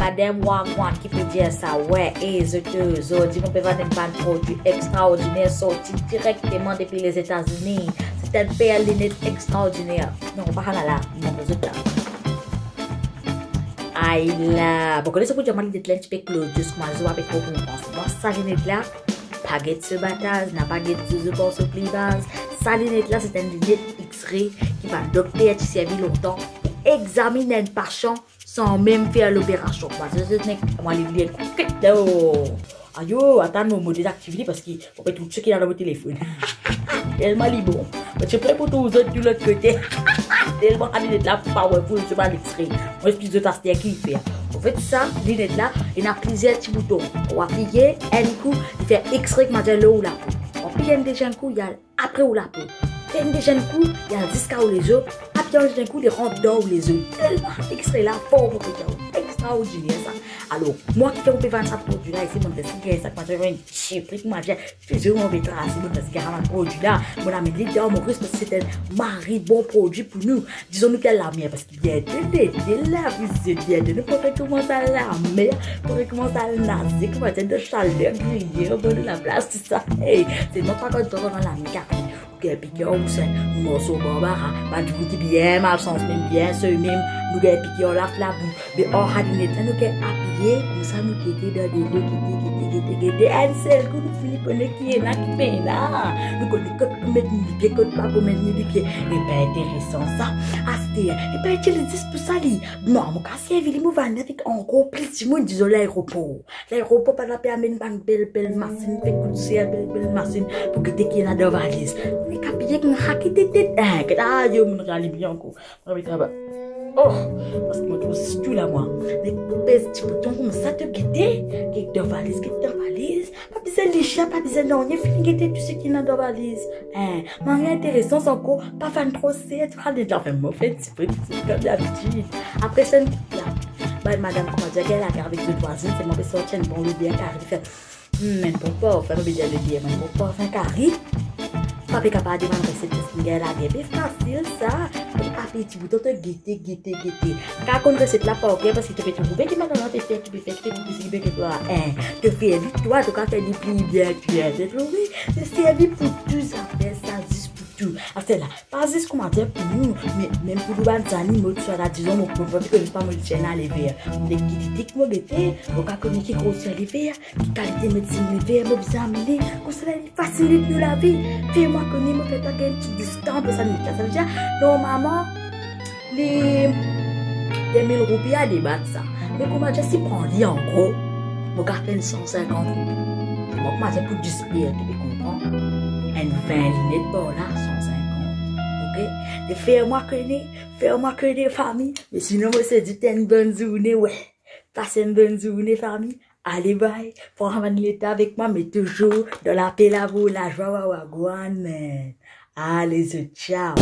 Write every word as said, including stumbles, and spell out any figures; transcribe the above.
Madam Wagwan ki pe dir sa, wi, e zot, zordi mo pe vann enn bann prodwi extraordiner sorti direkteman depi Lezetazini. Se enn per linet extraordiner. Non, pa la la, mo montre zot la. Ay la, bon, kouma zot pou dir mwa linet la enn tipe klozes, kouma zot pa pe tro konpran. Bon, sa linet la, pa get so bataz, napa get so, so bor so plibaz. Sa linet la, se enn linet X-ray ki bann dokter ti servi lontan pou examinn enn pasian san mem fer loperasion. Mwa, se, se, nek, mwa, li, li, klik, oh. Ayo, atann, mo, mo dezaktiv li parski mo pe trouv seki ena dan mo telefonn. Telman li bon. Mo ti pre pou trouv zot tou lot kote. Telman sa linet la powerful, se pa X-ray. Mo explik zot aster ki li fer. Anfet, sa linet la, ena plizier ti bouton. Ou apiye, enn kou, li fer X-ray, kouma dir, lor ou lapo. Ou apiye enn deziem kou, li al apre ou lapo. Fer enn deziem kou, li al ziska ou lezo, apiye enn deziem kou, li rant dan ou lezo. Telman X-ray la for, mo pe dir ou, extraordiner sa. Alor, mwa ki fer mo pe vann sa prodwi la isi, mo pe gagn sa, kouma dir, enn ti pri, kouma dir, fizo mo pe trase, mo pe gagn sa prodwi la, mo amenn li dan Moris parski se enn mari bon prodwi pou nou. Dizon nou ki al lamer, parski biento, biento, la, vizit, biento nou pou rekoumans al lamer, pou rekoumans al naze, kouma dir, dan saler, griye, obor de laplas, tou sa. Hey, se mwa pa kontan dan lame, kapi. Ou gagn pike, ou se morso banbara, bann dimoun ki bien malsans, mem bien se mem, nou gagn pike, laflabou. Me ar sa linet la, nou gagn apiye, koumsa nou gete dan delo, gete, gete, gete, gete. Enn sel kou, nou fini kone ki ena, ki pena. Nou kone kot pou met nou lipie, kot pa pou met nou lipie. E pa interesan sa. Aster, e pa itil zis pou sa li. Non, mo kapav servi li, mo vann li avek ankor plis dimoun, dizon laeropor. Laeropor pa la pe amenn bann bel, bel masinn, pe kout ser, bel, bel masinn, pou gete ki ena dan valiz. Me kapiye ki nou rakete tet, eh, get, ah, yo, mo rale bien ankor. Mo rale travay. Oh, parski mo trouv zis tou la, mwa. Me pez ti bouton koumsa, to gete, get dan valiz, get dan valiz. Pa bizin lir, pa bizin nanye, finn gete tou seki ena dan valiz. Eh, mari interesan sa ankor, pa vann tro ser, tou ale dan, anfin, mo fer ti pri, ti pri, kom dabitid. Apre sa, enn koup la. Bann madam, kouma dir, gagn lager avek zot vwazin, selman pe sorti enn bon lebier kari, fer, hmm, enn bon parfin, mo pe dir lebier, enn bon parfin kari. Pa pe kapav demann reset, parski gagn lager, pe fasil sa. Apiye ti bouton, to gete, gete, gete. Kapav konn reset la par ker, parski to pe trouve ki madam la pe fer, ki pe fer, ki pe koupe, ki pe fer twa, eh. To fer li twa, to kapav fer li pli bien, bien, to trouve? Se servi pou tou zafer sa, zis pou tou. Aster la, pa zis, kouma dir, pou nou, me mem pou nou bann zanimo, tousala, dizon, mo, mo, mo, mo, pa mo, li ti ena lever. Me ki ti tik mo gete, mo kapav kone ki groser lever, ki kalite medsin lever mo bizin amenn li. Koumsa la, li fasilite nou lavi. Fer mwa kone, mo fer twa gagn ti diskont pou sa linet la. Savedir, normalman, li de mil roupi a debat sa. Me kouma dir, si pran li an gro, mo kapav fer enn san sinkant roupi. Mwa, kouma dir, pou dis per, to pe konpran. Enn vin linet par la, san sinkant. Ok? E fer mwa kone, fer mwa kone, fami. Me sinon, mo swet zot enn bonn zourne, wi. Pas enn bonn zourne, fami. Ale, bay. Pran bann leta avek mwa, me touzour dan lape, lamour, lazwa, wa, wagwan, man. Ale, zot, tchao.